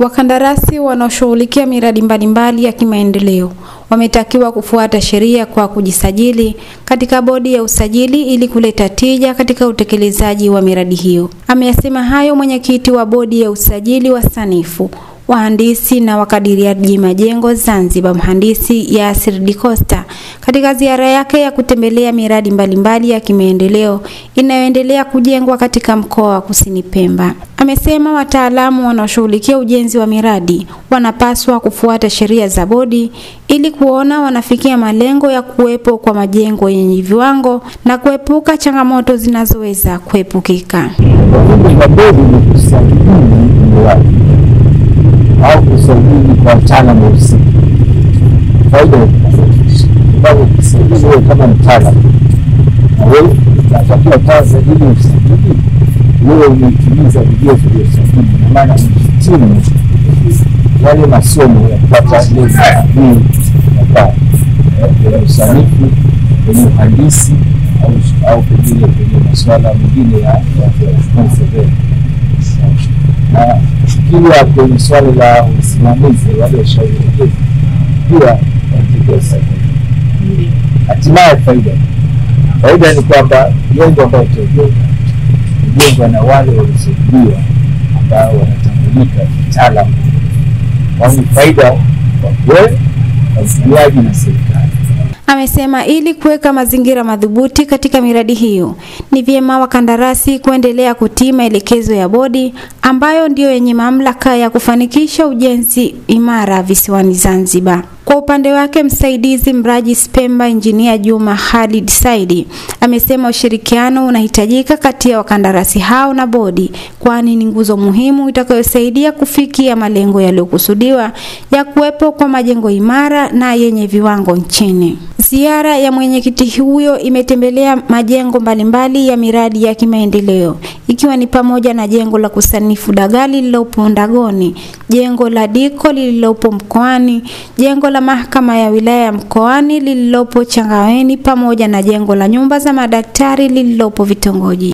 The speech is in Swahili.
Wakandarasi wanaoshughulikia miradi mbalimbali ya kimaendeleo wametakiwa kufuata sheria kwa kujisajili katika bodi ya usajili ili kuleta tija katika utekelezaji wa miradi hiyo. Ameyasema hayo mwenyekiti wa bodi ya usajili wa sanifu, wahandisi na wakadiriaji majengo Zanzibar, Mhandisi Yasir D'Costa, katika ziara yake ya kutembelea miradi mbalimbali ya kimaendeleo inayoendelea kujengwa katika mkoa wa Kusini Pemba. Amesema wataalamu wanaoshughulikia ujenzi wa miradi wanapaswa kufuata sheria za bodi ili kuona wanafikia malengo ya kuwepo kwa majengo yenye viwango na kuepuka changamoto zinazoweza kuepukika. Au kusajili kwa mtaalamu husika. Faida sababu kusajili wewe kama mtaalamu na wewe unatakiwa kwanza ili usajili wewe umetimiza vigezo vya usajili, na maana umehitimu yale masomo ya kupata level B ya usanifu, kwenye uhandisi au pengine kwenye masuala mengine ya survey. Na pia kwenye swala la usimamizi wale washauri pia wanatakiwa usajili. Hatimaye faida ni kwamba jengo ambalo tutajenga hujengwa na wale waliosajiliwa ambao wanatambulika kitaalamu, kwani faida kwa wewe mtumiaji na serikali. Amesema ili kuweka mazingira madhubuti katika miradi hiyo, ni vyema wakandarasi kuendelea kutii maelekezo ya bodi ambayo ndiyo yenye mamlaka ya kufanikisha ujenzi imara visiwani Zanzibar. Kwa upande wake, msaidizi mrajis Pemba Injinia Juma Khalid Saidi amesema ushirikiano unahitajika kati ya wakandarasi hao na bodi, kwani ni nguzo muhimu itakayosaidia kufikia malengo yaliyokusudiwa ya kuwepo kwa majengo imara na yenye viwango nchini. Ziara ya mwenyekiti huyo imetembelea majengo mbalimbali ya miradi ya kimaendeleo ikiwa ni pamoja na jengo la kusanifu Dagali lililopo Ndagoni, jengo la Diko lililopo Mkoani, jengo la mahakama ya wilaya ya Mkoani lililopo Changaweni pamoja na jengo la nyumba za madaktari lililopo Vitongoji.